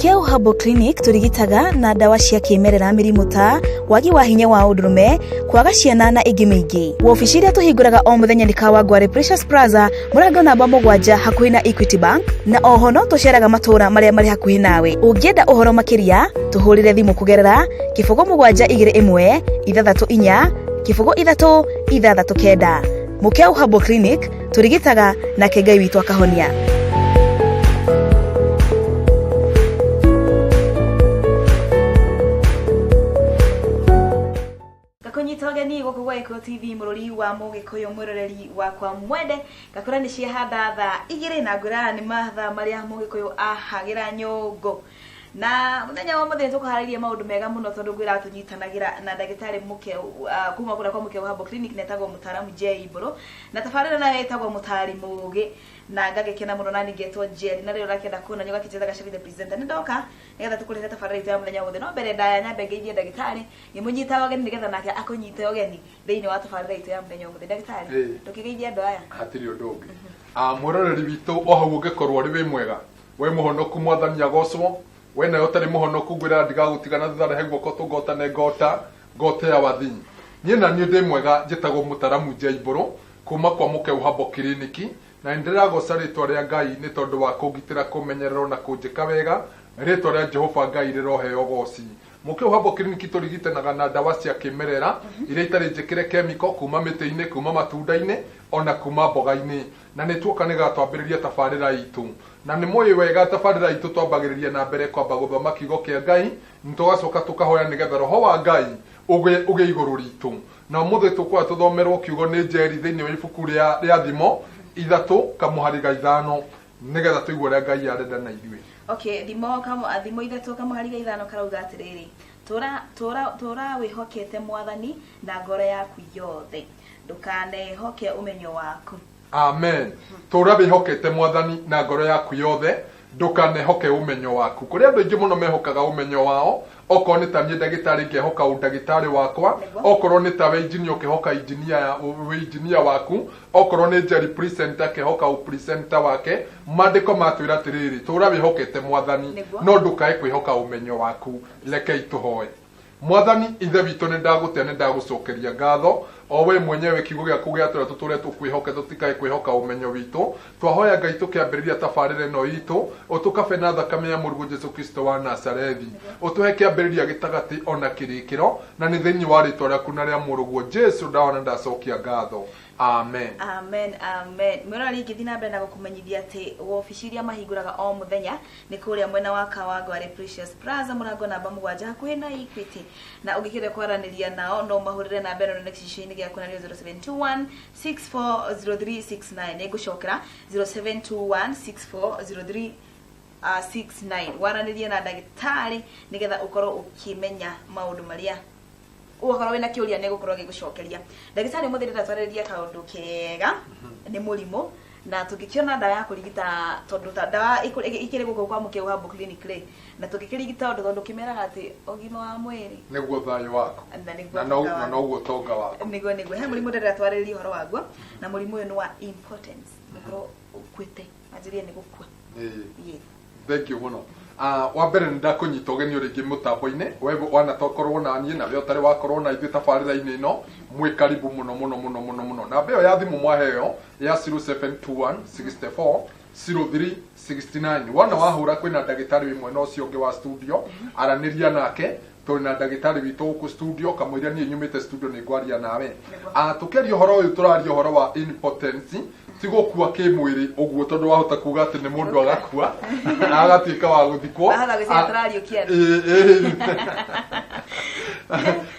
Mũkĩau Herbal Clinic tũrigitaga na ndawa cia kĩmerera mĩrimũ ta wagi wa hinya wa ũndũrũme, kwaga ciana na ĩngĩ mĩingĩ. Wobici iria tũhingũraga o mũthenya nĩ Kawangware Precious Plaza, mũrango namba 7 hakuhĩ na Equity Bank, na oho no tũceraga matũũra marĩa marĩ hakuhĩ nawe. Ũngĩenda ũhoro makĩria, tũhũrĩre thimũ kũgerera 0721 64 03 69. Mũkĩau Herbal Clinic tũrigitaga nake Ngai witũ akahonia. Ngakũnyita ũgeni gũkũ gwa Gĩkũyũ TV mũrũri wa mũgĩkũyũ mwĩroreri wakwa mwende. Ngakũra nĩ ciahanda thaa 2 na ngwĩra nĩ mathaa marĩa mũgĩkũyũ ahagĩra nyũngũ. Na mũthenya wa mũthenya tũkũharĩria maũndũ mega mũno tondũ ngwĩra tũnyitanagĩra na ndagĩtarĩ mũke kuma kũrĩa kwa Mũkeu Herbal Clinic na etagwo mũtaaramu J Mbũrũ, na tabarĩra nayo ĩtagwo Mũtaari Mũũgĩ, na ngagĩkena mũno na ningĩ ngetwo Jerry, na rĩrĩa ũrakĩenda kuona nĩ ũgakĩnjĩta Gaceri the presenter. Nĩ ndoka nĩgetha tũkũrehere tabarĩra itũ ya mũthenya wothe, no mbere ndaya nyambe ngeithie ndagĩtarĩ ngĩmũnyita ũgeni nĩgetha nake akũnyite ũgeni thĩinĩ wa tabarĩra itũ ya mũthenya ũmũthĩ. Ndagĩtarĩ, ndũkĩgeithie andũ aya. Hatirĩ ũndũ ũngĩ. Mwĩroreri witũ o hau ũngĩkorwo ũrĩ wĩ mwega, we mũhonoku mwathani agocwo, we nawe ũtarĩ mũhonoku ngwĩra ndigagũtiga na thutha, rehe guoko tũngotane ngota ngote ya wathi. Niĩ na niĩ ndĩ mwega, njĩtagwo mũtaramu J Mbũrũ kuma kwa Mũkeu Herbal Clinic, na nĩ ndĩragoca rĩtwa rĩa Ngai nĩ tondũ wa kũngitĩra, kũmenyerera na kũnjĩka wega. Rĩtwa rĩa Jehova Ngai rĩroheo goci. Mũkeu Herbal Clinic tũrigitanaga na ndawa cia kĩmerera iria itarĩ njĩkĩre kemiko, kuma mĩtĩ-inĩ, kuma matunda-inĩ ona kuma mboga-inĩ. Na nĩ tuoka nĩgetha twambĩrĩrie tabarĩra itũ. Na nĩ mũĩ wega tabarĩra itũ twambagĩrĩria na mbere kwamba gũthoma kiugo kĩa Ngai, tũgacoka tũkahoya nĩgetha roho wa Ngai ũgĩe igũrũ ritũ. Na ũmũthĩ tũkũa tũthomerwo kiugo nĩ Njeri thĩinĩ wa ibuku rĩa Thimo 3 kamũhari ga 5 nĩgetha tũigue ũrĩa Ngai arenda na ithuĩ. Okay, thimo kamo thimo 3 kamũhari ga 5 karauga atĩrĩrĩ, tũra wĩhokete mwathani na ngoro yaku yothe, ndũkanehoke ũmenyo waku. Amen. Tũra wĩhokete mwathani na ngoro yaku yothe, ndũkanehoke ũmenyo waku. Kũrĩ andũ aingĩ mũno mehokaga ũmenyo wao, okorwo nĩ ta niĩ ndagĩtarĩ ngehoka ũndagĩtarĩ wakwa, okorwo nĩ ta we engineer ũkehoka engineer waku, okorwo nĩ Jerry presenter akehoka ũpresenter wake. Maandĩko matwĩra atĩrĩrĩ, tũra wĩhokete mwathani no ndũkae kwĩhoka ũmenyo waku. Rekei tũhoe. Mwathani ithe witũ, nĩ ndagũtĩa, nĩ ndagũcokeria ngatho o we mwenyewe kiugo gĩaku gĩatwĩra tũtũre tũkwĩhoke, tũtikae kwĩhoka ũmenyo witũ. Twahoya Ngai tũkĩambĩrĩria tabarĩra ĩno itũ, ũtũkabe na thakame ya mũrũguo Jesu Kristo wa Nazarethi, ũtũhe kĩambĩrĩria gĩtagatĩ ona kĩrĩkĩro, na nĩ thĩinĩ wa rĩtwa rĩaku na rĩa mũrũguo Jesu ndahona ndacokia ngatho. Amen. Amen, amen. Mwĩroreri, ngĩthiĩ na mbere na gũkũmenyithia atĩ wobici iria mahingũraga o mũthenya nĩ kũrĩa mwena wa Kawangware Precious Plaza, mũrango namba 7 hakuhĩ na Equity, na ũngĩkĩenda kwaranĩria nao no mahũrĩre namba ĩno nene gĩcicio-inĩ gĩaku, na nĩyo 0721 640369. Nĩngũcokera 0721 6403 69. Waranĩrie na ndagĩtarĩ nĩgetha ũkorwo ũkĩmenya maũndũ marĩa ũgakorwo wĩna kĩũria, nĩ gũkorwo agĩgũcokeria. Ndagĩtarĩ, ũmũthĩ ndĩrenda twarĩrĩrie kaũndũ kega, nĩ mũrimũ, na tũngĩkĩona ndawa ya kũrigita, tondũ ta ndawa ikĩrĩ gũkũ kwa Mũkeu Herbal Clinic rĩ, na tũngĩkĩrigita ũndũ, tondũ kĩmeraga atĩ ũgima wa mwĩrĩ nĩguo thayũ waku na nĩguo na ũtonga waku. Noguo ũtonga waku. Nĩguo he mũrimũ ndĩrenda twarĩrĩrie ũhoro waguo, na mũrimũ ũyũ nĩ wa impotence, gũkorwo ũkuĩte, wanjĩrĩrie nĩ gũkua. Ĩĩ. Thank you mũno. Wa mbere nĩ ndakũnyita ũgeni o rĩngĩ mũtambo-inĩ, we wanatokorwo na niĩ na we ũtarĩ wakorwo na ithuĩ tabarĩra-inĩ ĩno, mwĩ karibu mũno mũno mũno mũno mũno. Namba ĩyo ya thimũ mwaheo ya 0721 64 03 69, wona wahũra kwĩna ndagĩtarĩ wĩ mwena ũcio ũngĩ wa studio, aranĩria nake. Tũrĩ na ndagĩtarĩ witũ gũkũ studio, kamũira niĩ nyumĩte studio nĩ ngwaria nawe. Tũkĩaria ũhoro ũyũ, tũraria ũhoro wa impotence, ti gũkua kĩmwĩrĩ ũguo, tondũ wahota kuga atĩ nĩ mũndũ agakua agatuĩka wa gũthikwo. Wahota gwĩciria tũrariũkia andũ. Ĩĩ, ĩĩ.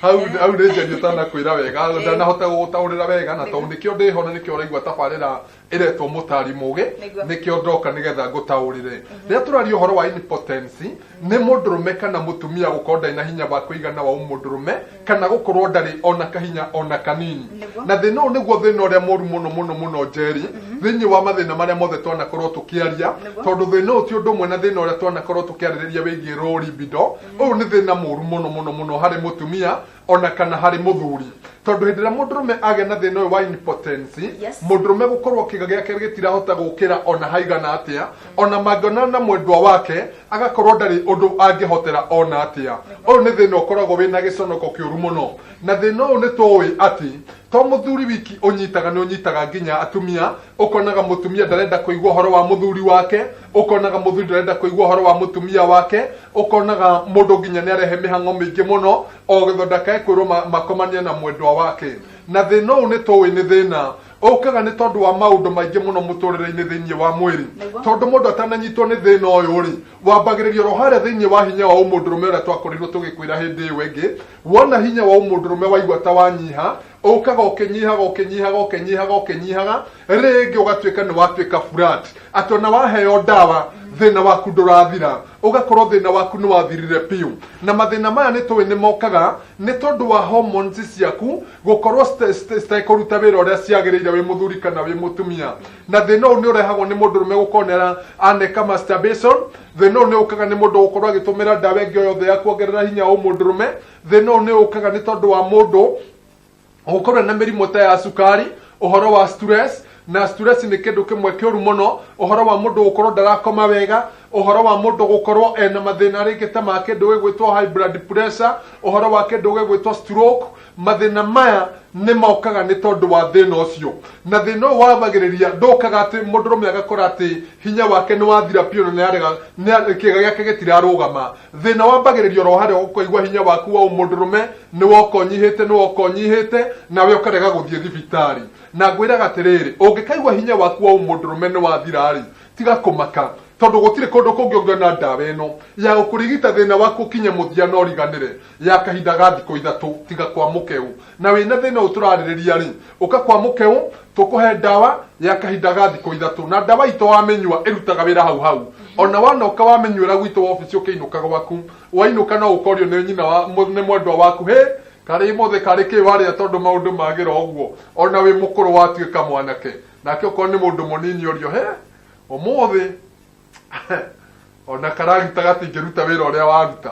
Hau nĩ njaria ũtanakwĩra wega, ndanahota gũgũtaũrĩra wega, na tondũ nĩkĩo ndĩho na nĩkĩo ũraigua tabarĩra ĩretwo Mũtari Mũgĩ, nĩkĩo ndoka nĩgetha ngũtaũrĩre. Rĩrĩa tũraria ũhoro wa impotence, nĩ mũndũrũme kana mũtumia gũkorwo ndarĩ na hinya wa kũigana wa ũmũndũrũme, kana gũkorwo ndarĩ ona kahinya ona kanini. Na thĩna ũyũ nĩguo thĩna ũrĩa mũru mũno mũno mũno, Njeri, thĩinĩ wa mathĩna marĩa mothe twanakorwo tũkĩaria, tondũ thĩna ũyũ ti ũndũ ũmwe na thĩna ũrĩa twanakorwo tũkĩarĩrĩria wĩgiĩ low libido. Ũyũ nĩ thĩna mũru mũno mũno mũno harĩ mũtumia. Ona kana harĩ mũthuri, tondũ hĩndĩ ĩrĩa mũndũrũme agĩa na thĩna ũyũ wa impotence, mũndũrũme gũkorwo kĩga gĩake gĩtirahota gũkĩra ona haigana atĩa, ona mangĩonana na mwendwa wake agakorwo ndarĩ ũndũ angĩhotera ona atĩa. Ũyũ nĩ thĩna ũkoragwo wĩna gĩconoko kĩũru mũno, na thĩna ũyũ nĩ tũĩ atĩ to mũthuri wiki ũnyitaga, nĩ ũnyitaga nginya atumia. Ũkonaga mũtumia ndarenda kũigua ũhoro wa mũthuri wake, ũkonaga mũthuri ndarenda kũigua ũhoro wa mũtumia wake, ũkonaga mũndũ nginya nĩ arehe mĩhang'o mĩingĩ mũno o gĩtho ndakae kwĩrwo makomanie na mwendwa wake. Na thĩna ũyũ nĩ tũĩ nĩ thĩna ũkaga nĩ tondũ wa maũndũ maingĩ mũno mũtũrĩre-inĩ thĩinĩ wa mwĩrĩ. Tondũ mũndũ atananyitwo nĩ thĩna ũyũ rĩ, wambagĩrĩria oro harĩa thĩinĩ wa hinya wa ũmũndũrũme ũrĩa twakorirwo tũgĩkwĩra hĩndĩ ĩyo ĩngĩ. Wona hinya wa ũmũndũrũme waigua ta wanyiha, ũkaga ũkĩnyihaga, ũkĩnyihaga, ũkĩnyihaga, ũkĩnyihaga, rĩngĩ ũgatuĩka nĩ watuĩka flat, atĩ ona waheo ndawa thĩna waku ndũrathira, ũgakorwo thĩna waku nĩ wathirire piũ. Na mathĩna maya nĩ tũĩ nĩ mokaga nĩ tondũ wa hormones ciaku gũkorwo citekũruta wĩra ũrĩa ciagĩrĩire wĩ mũthuri kana wĩ mũtumia. Na thĩna ũyũ nĩ ũrehagwo nĩ mũndũrũme gũkorwo nĩ aneka masturbation. Thĩna ũyũ nĩ ũkaga nĩ mũndũ gũkorwo agĩtũmĩra ndawa ĩngĩ o yothe ya kuongerera hinya wa ũmũndũrũme. Thĩna ũyũ nĩ ũkaga nĩ tondũ wa mũndũ gũkorwo na mĩrimũ ta ya cukari, ũhoro wa stress, na stress nĩ kĩndũ kĩmwe kĩũru mũno, ũhoro wa mũndũ gũkorwo ndarakoma wega, ũhoro wa mũndũ gũkorwo ena mathĩna rĩngĩ ta ma kĩndũ gĩgwĩtwo high blood pressure, ũhoro wa kĩndũ gĩgwĩtwo stroke. Mathĩna maya nĩ mokaga nĩ tondũ wa thĩna ũcio. Na thĩna ũyũ wambagĩrĩria ndũkaga atĩ mũndũrũme agakora atĩ hinya wake nĩ wathira piũ na nĩarega kĩga gĩake gĩtirarũgama. Thĩna wambagĩrĩria oro harĩa ũkaigua hinya waku wa ũmũndũrũme nĩ woka ũnyihĩte, nĩ woka ũnyihĩte, nawe ũkarega gũthiĩ thibitarĩ. Na ngwĩraga atĩrĩrĩ, ũngĩkaigua hinya waku wa ũmũndũrũme nĩ wathira rĩ, tiga kũmaka, tondũ gũtirĩ kũndũ kũngĩ ũngĩona ndawa ĩno ya gũkũrigita thĩna waku ũkinye mũthia na ũriganĩre ya kahinda ga thikũ 3, tiga kwa mũkeu. Na wĩna thĩna ũyũ tũrarĩrĩria rĩ, ũka kwa mũkeu tũkũhe ndawa ya kahinda ga thikũ 3, na ndawa itũ wamĩnyua ĩrutaga wĩra hau hau. Ona wanoka wamĩnyuĩra gwitũ wabici ũkĩinũka gwaku, wainũka no ũkorio nĩ nyina wa nĩ mwendwa waku, hĩ karĩ mũthĩ karĩ kĩ warĩa, tondũ maũndũ magĩra ũguo. Ona wĩ mũkũrũ watuĩka mwanake, nake okorwo nĩ mũndũ mũnini ũrio, he ũmũthĩ ona karagita gatingĩruta wĩra ũrĩa waruta.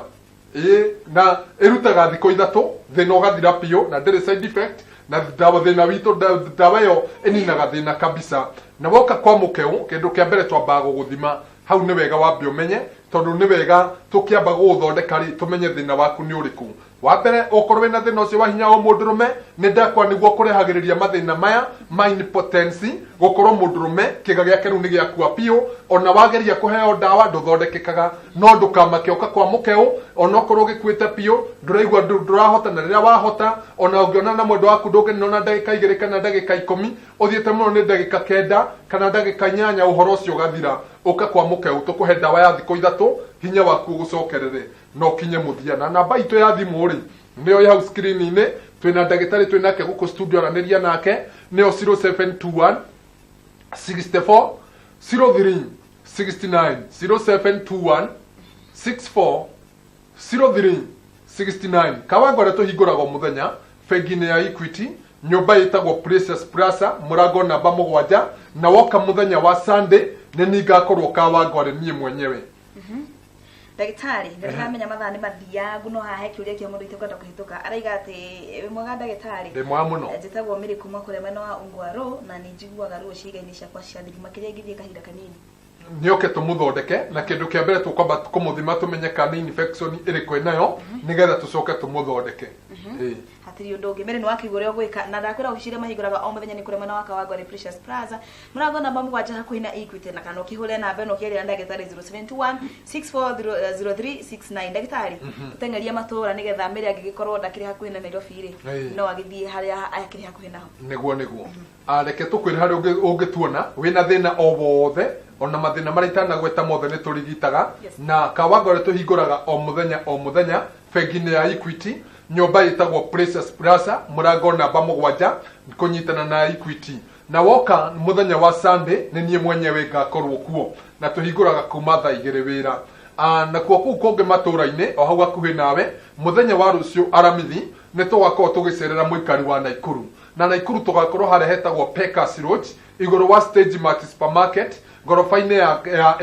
Ĩĩ, na ĩrutaga thikũ 3, thĩna ũgathira piũ na ndĩrĩ side effect. Na ndawa thĩna witũ ndawa ĩyo ĩninaga thĩna kabisa. Na woka kwa mũkeu, kĩndũ kĩa mbere twambaga gũgũthima. Hau nĩ wega wambe ũmenye, tondũ nĩ wega tũkĩamba gũgũthondeka rĩ, tũmenye thĩna waku nĩ ũrĩkũ. Wa mbere, okorwo wĩna thĩna ũcio wa hinya wa mũndũrũme, nĩ ndakwa nĩguo kũrehagĩrĩria mathĩna maya ma impotence, gũkorwo mũndũrũme kĩga gĩake rĩu nĩ gĩakua piũ, ona wageria kũheo ndawa ndũthondekekaga. No ndũkamake, ũka kwa mũkeu, onokorwo ũgĩkuĩte piũ, ndũraigua ndũrahota, na rĩrĩa wahota ona ũngĩona na mwendwa waku ndũngĩnina ona ndagĩka 2 kana ndagĩka 10, ũthiĩte mũno nĩ ndagĩka 9 kana ndagĩka 8, ũhoro ũcio ũgathira. Ũka kwa mũkeu tũkũhe ndawa ya thikũ 3, hinya waku ũgũcokerere na ũkinye mũthia. Na namba itũ ya thimũ rĩ, nĩyo ĩ hau screen-inĩ. Twĩna ndagĩtarĩ twĩ nake gũkũ studio, aranĩria nake, nĩyo 0721 64 03 69, 0721 64 03 69. Kawangware tũhingũraga o mũthenya bengi-inĩ ya Equity, nyũmba ĩtagwo Precious Plaza, mũrango namba 7. Na woka mũthenya wa Sunday nĩ niĩ ngakorwo Kawangware niĩ mwenyewe. Ndagĩtarĩ, ndĩramenya mathaa nĩ mathiangu, no haha he kĩũria kĩa mũndũ itekwenda kũhĩtũka. Araiga atĩ, wĩ mwega ndagĩtarĩ? Ndĩ mwega mũno. Njĩtagwo Mary kuma kũrĩa mwena wa Ungwaro, na nĩ njiguaga ruo ciĩga-inĩ ciakwa cia thiri, makĩria ingĩthiĩ kahinda kanini. Nĩoke tũmũthondeke, na kĩndũ kĩa mbere tũkwamba kũmũthima tũmenye kana nĩ infection ĩrĩkũ ĩnayo, nĩgetha tũcoke tũmũthondeke. Ĩĩ. Hatirĩ ũndũ ũngĩ. Mary, nĩ wakĩigua ũrĩa ũgwĩka, na ndakwĩra obici iria mahingũraga o mũthenya nĩ kũrĩa mwena wa Kawangware Precious Plaza, mũrango namba 7 hakuhĩ na Equity, na kana ũkĩhũre namba ĩno ũkĩaria na ndagĩtarĩ 071 640369. Ndagĩtarĩ, tũteng'erie matũra nĩgetha Mary angĩgĩkorwo ndakĩrĩ hakuhĩ na Nairobi rĩ, no agĩthiĩ harĩa akĩrĩ hakuhĩ naho. Nĩguo, nĩguo. Reke tũkwĩre harĩa ũngĩtuona wĩna thĩna o wothe, ona mathĩna marĩa itanagweta mothe nĩ tũrigitaga. Na Kawangware tũhingũraga o mũthenya o mũthenya bengi-inĩ ya Equity, nyũmba ĩtagwo Precious Plaza, mũrango namba 7, kũnyitana na Equity. Na woka mũthenya wa Sunday nĩ niĩ mwenyewe ngakorwo kuo, na tũhingũraga kuma thaa 2 wĩra. Nakuo kũu kũngĩ matũra-inĩ o hau hakuhĩ nawe, mũthenya wa rũciũ Aramithi nĩ tũgakorwo tũgĩcerera mũikari wa Naikuru. Na Naikuru tũgakorwo harĩa hetagwo Pekas Lodge igũrũ wa Stage Mart Supermarket ngoroba-inĩ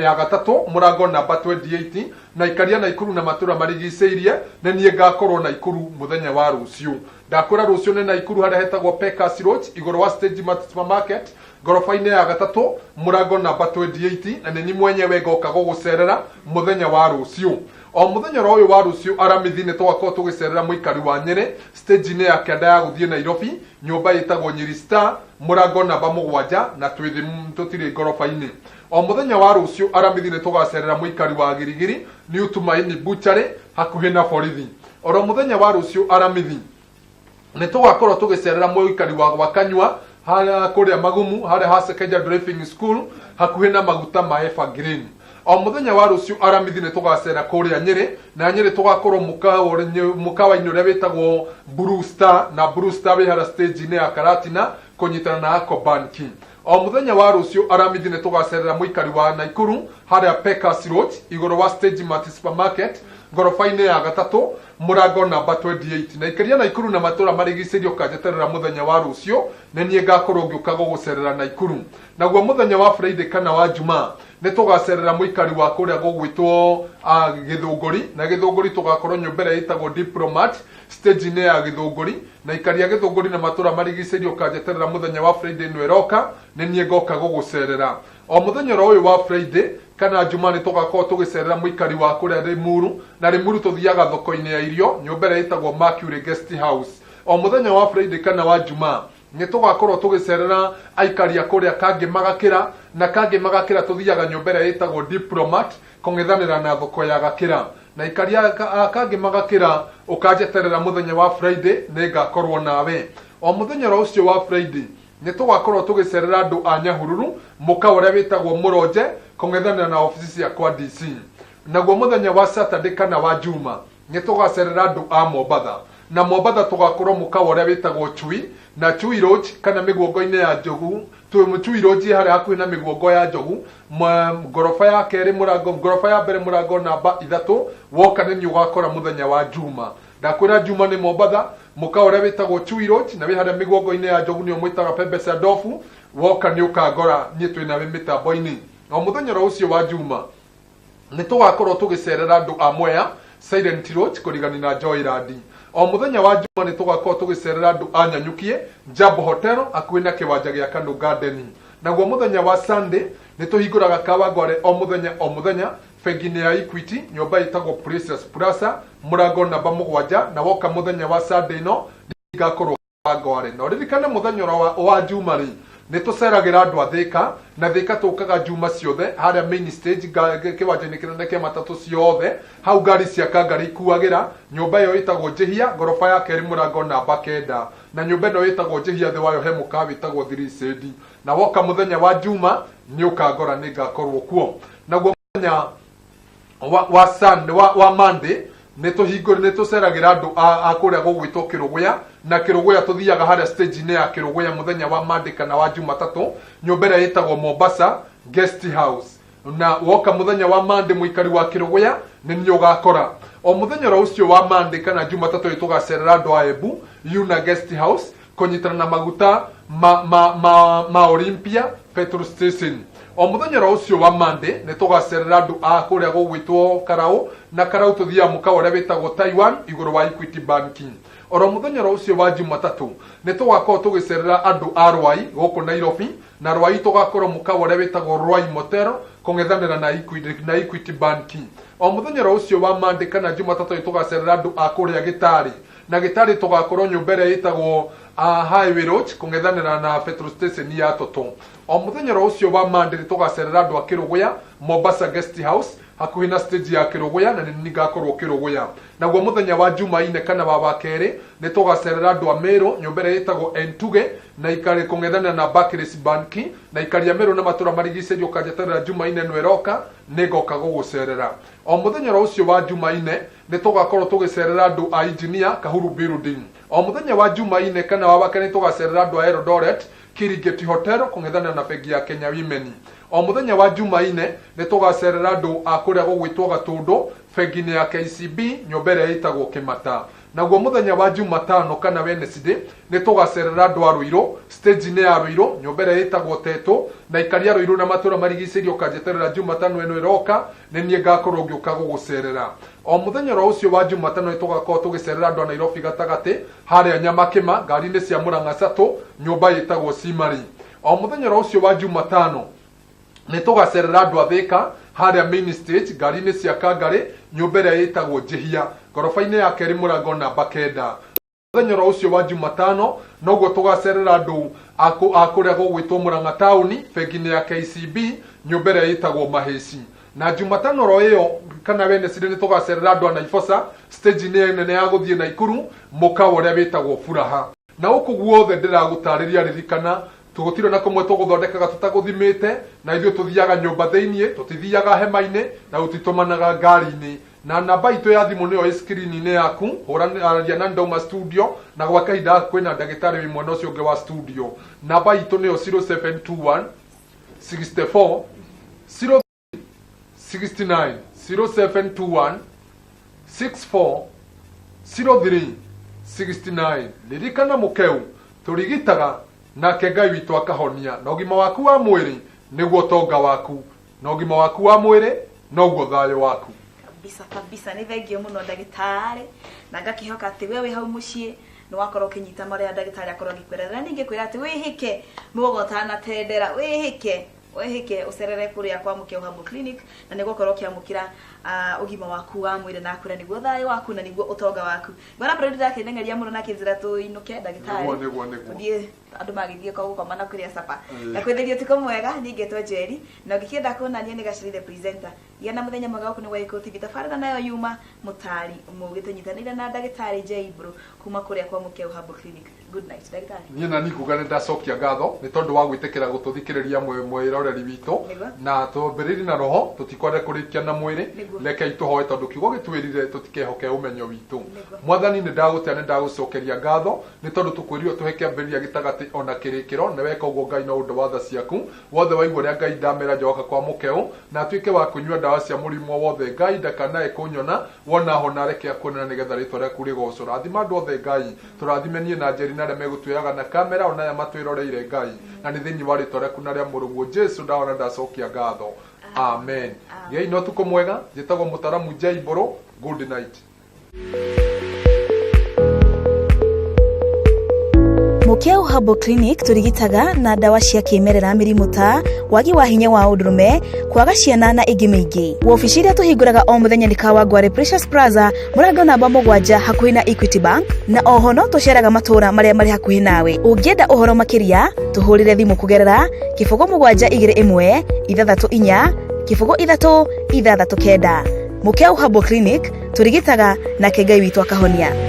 ya gatatũ mũrango namba 28. Na ikaria Naikuru na matũra marigicĩirie nĩ niĩ ngakorwo Naikuru mũthenya wa rũciũ. Ndakwĩra rũciũ nĩ Naikuru harĩa hetagwo Pekas Lodge igũrũ wa Stage Mart Supermarket ngoroba-inĩ ya gatatũ mũrango namba 28, na nĩ niĩ mwenyewe ngoka gũgũcerera mũthenya wa rũciũ. O mũthenya oro ũyũ wa rũciũ aramithi nĩ tũgakorwo tũgĩcerera mũikari wa Nyĩrĩ stage-inĩ ya kĩanda ya gũthiĩ Nairobi, nyũmba ĩtagwo Nyeri Star mũrango namba 7, na twĩthĩ tũtirĩ ngoroba-inĩ. O mũthenya wa rũciũ aramithi nĩ tũgacerera mũikari wa Girigiri New Tumaini Butchery hakuhĩ na borithi. Oro mũthenya wa rũciũ aramithi nĩ tũgakorwo tũgĩcerera mũikari wa Gwakanyua harĩa kũrĩa Magumu harĩa ha Sekeja Driving School hakuhĩ na maguta ma Evergreen. O mũthenya wa rũciũ aramithi nĩ tũgacera kũrĩa Nyĩrĩ, na Nyĩrĩ tũgakorwo mũkawa-inĩ ũrĩa wĩtagwo Blue Star, na Blue Star wĩ harĩa stage-inĩ ya Karatina kũnyitana na Eco Bank. O mũthenya wa rũciũ aramithi nĩ tũgacerera mũikari wa Naikuru harĩa Pekas Lodge igũrũ wa Stage Mart Supermarket ngoroba-inĩ ya gatatũ mũrango namba 28. Na ikaria Naikuru na matũra marigicĩirio ũkanjeterera mũthenya wa rũciũ nĩ niĩ ngakorwo ngĩũka gũgũcerera Naikuru. Naguo mũthenya wa Friday kana wa Jumaa nĩ tũgacerera mũikari wa kũrĩa gũgwĩtwo Gĩthũngũri, na Gĩthũngũri tũgakorwo nyũmba ĩrĩa ĩtagwo Diplomat stage-inĩ ya Gĩthũngũri. Na ikaria Gĩthũngũri na matũra marigicĩirio ũkanjeterera mũthenya wa Friday ĩno ĩroka nĩ niĩ ngoka gũgũcerera. O mũthenya oro ũyũ wa Friday kana Jumaa nĩ tũgakorwo tũgĩcerera mũikari wa kũrĩa Limuru, na Limuru tũthiaga thoko-inĩ ya irio nyũmba ĩrĩa ĩtagwo Mercury Guest House. O mũthenya wa Friday kana wa Jumaa nĩ tũgakorwo tũgĩcerera aikari a kũrĩa Kangĩ Magakĩra, na Kangĩ Magakĩra tũthiaga nyũmba ĩrĩa ĩtagwo Diplomat kũng'ethanĩra na thoko ya Gakĩra. Na aikari a Kangĩ Magakĩra ũkanjeterera mũthenya wa Friday nĩ ngakorwo nawe. O mũthenya oro ũcio wa Friday nĩ tũgakorwo tũgĩcerera andũ a Nyahururu mũkawa ũrĩa wĩtagwo Mũronje kũng'ethanĩra na obici cia kwa DC. Naguo mũthenya wa Saturday kana wa Juma nĩ tũgacerera andũ a Mombatha, na Mombatha tũgakorwo mũkawa ũrĩa wĩtagwo Chui, na Chui Lodge kana mĩguongo-inĩ ya Njogu, Chui Lodge harĩa hakuhĩ na mĩguongo ya Njogu, ngoroba ya kerĩ mũrango, ngoroba ya mbere mũrango namba 3, woka nĩ niĩ ũgakora mũthenya wa Juma. Ndakwĩra Juma nĩ Mombatha mũkawa ũrĩa wĩtagwo Chui Lodge, na wĩ harĩa mĩguongo-inĩ ya Njogu nĩyo mwĩtaga Pembe cia Ndobu, woka nĩ ũkangora niĩ twĩ nawe mĩtambo-inĩ. O mũthenya oro ũcio wa Juma nĩ tũgakorwo tũgĩcerera andũ a Mwea Silent Lodge kũrigani na Joyland. O mũthenya wa Juma nĩ tũgakorwo tũgĩcerera andũ a Nyanyukie Jambo Hotel hakuhĩ na kĩwanja gĩa Kanu Garden. Naguo mũthenya wa Sunday nĩ tũhingũraga Kawangware o mũthenya o mũthenya bengi-inĩ ya Equity nyũmba ĩtagwo Precious Plaza mũrango namba 7, na woka mũthenya wa Sunday ĩno ngakorwo Kawangware. Na ũririkane mũthenya wa Juma rĩ nĩ tũceragĩra andũ a Thika, na Thika tũkaga Juma ciothe harĩa main stage kĩwanja-inĩ kĩnene kĩa matatũ ciothe, hau ngari cia Kangari ikuagĩra. Nyũmba ĩyo ĩtagwo Njĩhia ngoroba ya kerĩ mũrango namba 9, na nyũmba ĩno ĩtagwo Njĩhia thĩ wayo he mũkawa wĩtagwo Thirisedi. Na woka mũthenya wa Juma nĩ ũkangora nĩ ngakorwo kuo. Naguo mũthenya wa Monday nĩ tũceragĩra andũ a kũrĩa gũgwĩtwo Kĩrũgũya, na Kĩrũgũya tũthiaga harĩa stage-inĩ ya Kĩrũgũya mũthenya wa Monday kana wa Jumatatũ nyũmba ĩrĩa ĩtagwo Mombasa Guest House. Na woka mũthenya wa Monday mũikari wa Kĩrũgũya nĩ niĩ ũgakora. O mũthenya oro ũcio wa Monday kana Jumatatũ nĩ tũgacerera andũ a Embu Yuna Guest House kũnyitana na maguta ma Olympia petrol station. O mũthenya oro ũcio wa Monday nĩ tũgacerera andũ a kũrĩa gũgwĩtwo Karau, na Karau tũthiaga mũkawa ũrĩa wĩtagwo Taiwan igũrũ wa Equity Banking. Oro mũthenya oro ũcio wa Jumatatũ nĩ tũgakorwo tũgĩcerera andũ a Ruai gũkũ Nairobi, na Ruai tũgakorwo mũkawa ũrĩa wĩtagwo Ruai Motel kũng'ethanĩra na Equity Banking. O mũthenya oro ũcio wa Monday kana Jumatatũ nĩ tũgacerera andũ a kũrĩa Gĩtarĩ, na Gĩtarĩ tũgakorwo nyũmba ĩrĩa ĩtagwo Highway Road kũng'ethanĩra na petrol station ya Toto. O mũthenya oro ũcio wa Monday nĩ tũgacerera andũ a Kĩrũgũya Mombasa Guest House hakuhĩ na stage ya Kĩrũgũya, na nĩ ngakorwo Kĩrũgũya. Naguo mũthenya wa Jumaine kana wa wakerĩ nĩ tũgacerera andũ a Meru nyũmba ĩrĩa ĩtagwo Entuge, na ikari kũng'ethanĩra na Barclays Bank, na ikari ya Meru na matũra marigicĩirio ũkanjeterera Jumaine ĩno ĩroka nĩ ngoka gũgũcerera. O mũthenya oro ũcio wa Jumaine nĩ tũgakorwo tũgĩcerera andũ a Engineer Kahuru Building. O mũthenya wa Jumaine kana wa wakerĩ nĩ tũgacerera andũ a Eldoret Kirigeti Hotel kũng'ethanĩra na bengi ya Kenya Women. O mũthenya wa Jumaine nĩ tũgacerera andũ a kũrĩa gũgwĩtwo Gatũndũ bengi-inĩ ya KCB nyũmba ĩrĩa ĩtagwo Kĩmata. Naguo mũthenya wa Jumatano kana Wednesday nĩ tũgacerera andũ a Ruiru, stage-inĩ ya Ruiru, nyũmba ĩrĩa ĩtagwo Tetũ, na aikari a Ruiru na matũra marigicĩirio ũkanjeterera Jumatano ĩno ĩroka, nĩ niĩ ngakorwo ngĩũka gũgũcerera. O mũthenya oro ũcio wa Jumatano nĩ tũgakorwo tũgĩcerera andũ a Nairobi gatagatĩ, harĩa Nyamakĩma, ngari-inĩ cia Murang'a Shuttle, nyũmba ĩtagwo Simari. O mũthenya oro ũcio wa Jumatano nĩ tũgacerera andũ a Thika harĩa main stage, ngari-inĩ cia Kangarĩ, nyũmba ĩrĩa ĩtagwo Njĩhia, ngoroba-inĩ ya kerĩ mũrango namba 9. Mũthenya oro ũcio wa Jumatano noguo tũgacerera andũ a kũrĩa gũgwĩtwo Murang'a taũni, bengi-inĩ ya KCB, nyũmba ĩrĩa ĩtagwo Mahĩci. Na Jumatano oro ĩyo kana Wednesday nĩ tũgacerera andũ a Naiboca, stage-inĩ nene ya gũthiĩ Naikuru, mũkawa ũrĩa wĩtagwo Furaha. Na gũkũ guothe ndĩragũtarĩria ririkana, tũgũtirĩ na kũmwe tũgũthondekaga tũtagũthimĩte, na ithuĩ tũthiaga nyũmba thĩiniĩ, tũtithiaga hema-inĩ, na tũtitũmanaga ngari-inĩ. Na namba itũ ya thimũ nĩyo ĩ screen-inĩ yaku, hũra aria na Ndauma studio, na gwa kahinda gaka kwĩna ndagĩtarĩ wĩ mwena ũcio ũngĩ wa studio. Namba itũ nĩyo 0721 64 0 69 0721 64 03 69. Ririkana mũkeu, tũrigitaga nake Ngai witũ akahonia, na ũgima waku wa mwĩrĩ nĩguo ũtonga waku, na ũgima waku wa mwĩrĩ noguo thayũ waku. Kabisa kabisa, nĩ thengio mũno ndagĩtarĩ, na ngakĩhoka atĩ we wĩ hau mũciĩ nĩ wakorwo ũkĩnyita marĩa ndagĩtarĩ akorwo agĩkwĩra. Na ningĩ kwĩra atĩ wĩhĩke mũgogo ũtanatendera, wĩhĩke wĩhĩke ũcerere kũrĩa kwa Mũkeu Herbal Clinic, na nĩguo ũkorwo ũkĩamũkĩra ũgima waku wa mwĩrĩ, na kwĩra nĩguo thayũ waku na nĩguo ũtonga waku. Ngona producer akĩneng'eria mũno na akĩnjĩra tũinũke ndagĩtarĩ. Nĩguo, nĩguo, nĩguo. Tũthiĩ andũ magĩthiĩ kwa gũkoma na kũrĩa capa. Ĩĩ. Ngakwĩthĩria ũtukũ mwega, niĩ ngetwo Njeri, na ũngĩkĩenda kuonania nĩ Gacĩrĩ the presenter. Gĩa na mũthenya mwega. Gũkũ nĩ gwa Gĩkũyũ TV, tabarĩra nayo yuma mũtari mũgĩ, tũnyitanĩire na ndagĩtarĩ J Ibro kuma kũrĩa kwa Mũkeu Herbal Clinic. Good night, ndagĩtarĩ. Niĩ na nikuga nĩ ndacokia ngatho nĩ tondũ wa gwĩtĩkĩra gũtũthikĩrĩria mwĩroreri witũ. Nĩguo. Na twambĩrĩrie na roho, tũtikwenda kũrĩkia na mwĩrĩ. Nĩguo. Rekei tũhoe, tondũ kiugo gĩtwĩrire tũtikehoke ũmenyo witũ. Nĩguo. Mwathani, nĩ ndagũtĩa, nĩ ndagũcokeria ngatho nĩ tondũ tũkwĩrirwo tũhe kĩambĩrĩria, gĩtagatĩ ona kĩrĩkĩro, na weka ũguo Ngai no ũndũ wa tha ciaku. Wothe waigua ũrĩa Ngai ndamera njoka kwa mũkeu na atuĩke wa kũnyua ndawa cia mũrimũ wothe, Ngai ndakanae kũnyona wona hona, reke akuonera nĩgetha rĩtwa rĩaku rĩgocwo. Rathima andũ othe Ngai, tũrathime niĩ na Njeri na arĩa megũtuoyaga na kamera ona aya matwĩroreire Ngai, na nĩ thĩinĩ wa rĩtwa rĩaku na rĩa mũrũguo Jesu ndahona ndacokia ngatho, amen. Gĩai na ũtukũ mwega. Njĩtagwo mũtaramu J Mbũrũ. Good night. Mũkeu Herbal Clinic tũrigitaga na ndawa cia kĩmerera mĩrimũ ta wagi wa hinya wa ũndũrũme, kwaga ciana na ĩngĩ mĩingĩ. Wobici iria tũhingũraga o mũthenya nĩ Kawangware Precious Plaza, mũrango namba 7, hakuhĩ na Equity Bank, na oho no tũceraga matũũra marĩa marĩ hakuhĩ nawe. Ũngĩenda ũhoro makĩria, tũhũrĩre thimũ kũgerera 0721 64 03 69. Mũkeu Herbal Clinic, tũrigitaga nake Ngai witũ akahonia.